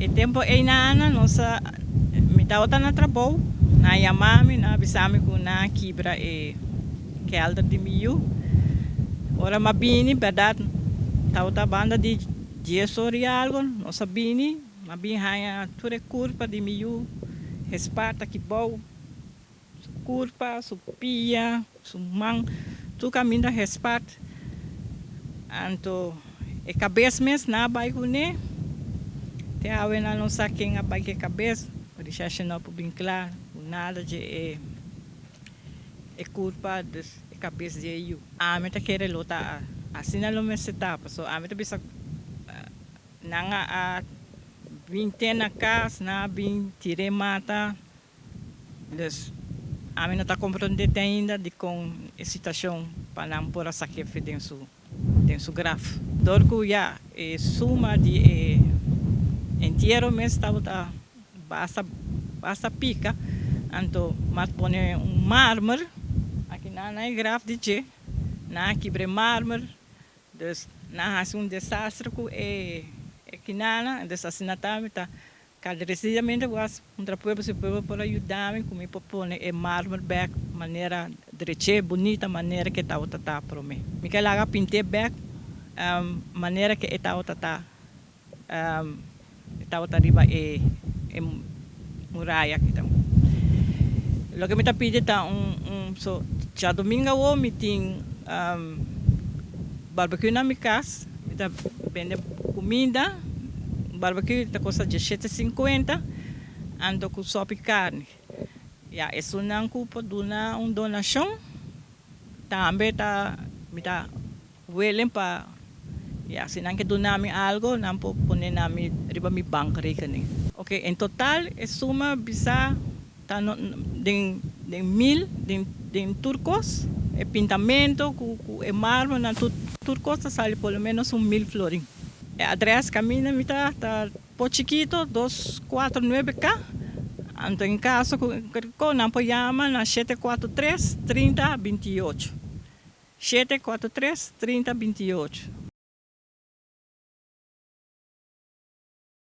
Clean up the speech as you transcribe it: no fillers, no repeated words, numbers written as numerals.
E tempu ei nan nos a, mi tabata na trabou, nan a yama mi, nan a bisa mi ku nan a kibra e kelder di mi yu. Ora mi a bini, bèrdat tabata banda di dies or i algu, nos a bini, mi a bin haña tur e kurpa di mi yu hespart aki bou. Su kurpa, su pia, su man, tur kaminda hespart. Anto e kabes mes nan a bai kuné. Te awe nan no sa ken a bai ku e kabes. Rishèrshe no por bin kla ku nada dje e e kurpa, dus e kabes dje e yu. Ami ta kere lo ta asina lo mester ta, pasobra ami ta bisa nan a bin te na kas, nan a bin tir'é mata. Dus ami no ta comprende te ainda dicon e situacion pa nan por a saque fe den su den su graf. Dor cu ya e suma di e entiero mes tabata basta basta pica, anto mas pone un marmer aki nan na e graf di dje, nan a kibra e marmer, dus nan a haci un desastre cu e e kinana, dus asina ta mi ta Kaderesidamente was puntra pueblo si pueblo por a yuda mi ku mi por pone e marmer bek manera dreché bunita manera ke tabata ta promé. Mi ke laga pint'é bek manera ke e tabata ta e tabata riba e e muraya kita. Loke mi ta pidi ta un un so djadumingu awo mi tin barbecue na mi kas mi ta bende kuminda. Barbecue ta kosta diesshete sinkuenta, anto ku sopi karni. Ya esunnan ku por duna un donashon tambe ta mi ta willing pa ya si nan ke duna mi algo nan por pone na mi riba mi bankrekening. Oke en total e suma bisa Ta no den den mil den den tur kos e pintamento ku ku e marmonan tur tur kos ta sali por lo menos un mil florin. E adres kaminda mi ta ta por chikito dos kuater nuebe ka anto en kaso ku ku nan por yama na shete kuater tres trinta binti i ocho shete kuater tres trinta binti i ocho.